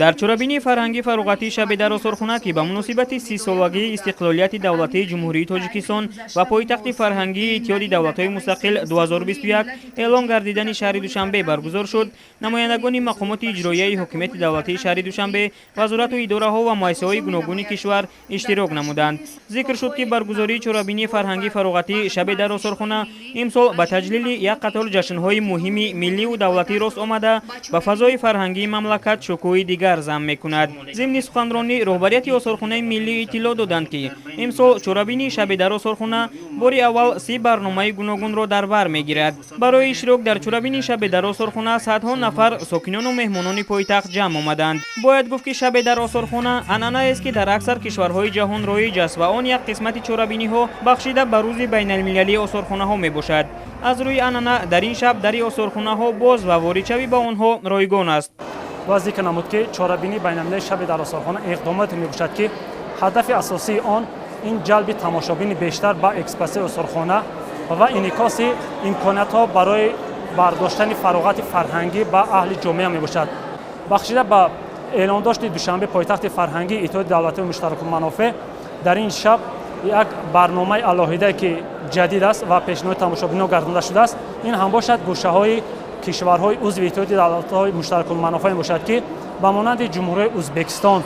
Дар чорабинии фарҳангӣ фароғатии шаби дар осорхона, ки ба муносибати 30-солагии истиқлолияти давлатии Ҷумҳурии Тоҷикистон ва пойтахти фарҳангии Иттиҳоди давлатҳои мустақил 2021 эълон гардидани шаҳри Душанбе баргузор шуд, намояндагони мақомоти иҷроияи ҳокимияти давлатии шаҳри Душанбе, вазорату идораҳо ва муассисаҳои гуногуни кишвар иштирок намуданд. Зикр шуд, ки баргузории чорабинии фарҳангӣ фароғатии шаби дар осорхона имсол ба таҷлили як қатор ҷашнҳои муҳими милливу давлатӣ рост омада, ба фазои фарҳангии мамлакат шукӯҳи дигар зам мекунад. Зимни суханронӣ роҳбарияти осорхонаи миллӣ иттилоъ доданд, ки имсол чорабинии шаби дар осорхона бори аввал 30 барномаи гуногунро дар бар мегирад. Барои иштирок дар чорабинии шаби дар осорхона садҳо нафар сокинону меҳмонони пойтахт ҷамъ омаданд. Бояд гуфт, ки шаби дар осорхона анъанаест, ки дар аксар кишварҳои ҷаҳон роиҷ аст ва он як қисмати чорабиниҳо бахшида ба рӯзи байналмилалии осорхонаҳо мебошад. Аз рӯи анъана дар ин шаб дари осорхонаҳо боз ва воридшавӣ ба онҳо ройгон аст. Бояд зикр намуд, ки чорабинии байналмилалии шаби дар осорхона иқдомоте мебошад, ки ҳадафи асосии он ин ҷалби тамошобини бештар ба экспозитсияи осорхона ва инъикоси имкониятҳо барои бардоштани фароғати фарҳангӣ ба аҳли ҷомеа мебошад. Бахшида ба эълондошти Душанбе пойтахти фарҳангии Иттиҳоди давлатҳои муштаракулманофеъ, дар ин шаб як барномаи алоҳидае, ки ҷадид аст ва пешниҳоди тамошобинон гардонда шудааст, ин ҳам бошад гӯшаҳои кишварҳои узви Иттиҳоди давлатҳои муштаракулманофеъ мебошад, ки ба монанди Ҷумҳурии Ӯзбекистон,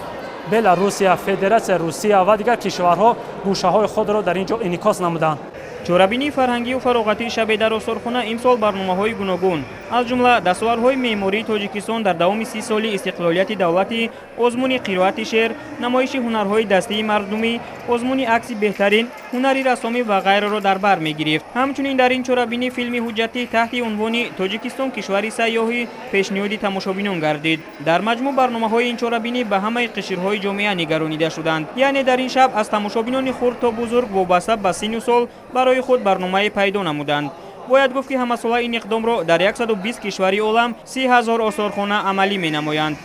Беларусия, Федератсияи Русия ва дигар кишварҳо гӯшаҳои худро дар ин ҷо инъикос намуданд. Чорабинии фарҳангию фароғатии шаби дар осорхона имсол барномаҳои гуногун, аз ҷумла дастовардҳои меъмории Тоҷикистон дар давоми 30 соли истиқлолияти давлатӣ, озмуни қироати шеър, намоиши ҳунарҳои дастии мардумӣ, озмуни акси беҳтарин, ҳунари рассомӣ ва ғайраро дар бар мегирифт. Ҳамчунин дар ин чорабинӣ филми ҳуҷҷатӣ таҳти унвони «Тоҷикистон кишвари сайёҳӣ» пешниҳоди тамошобинон гардид. Дар маҷмӯъ барномаҳои ин чорабинӣ ба ҳамаи қишрҳои ҷомеа нигаронида шуданд, яъне дар ин шаб аз тамошобинони хурд то бузург вобаста ба синну сол барои худ барномае пайдо намуданд. Бояд гуфт, ки ҳамасола ин иқдомро дар 120 кишвари олам 30 000 осорхона амалӣ менамоянд.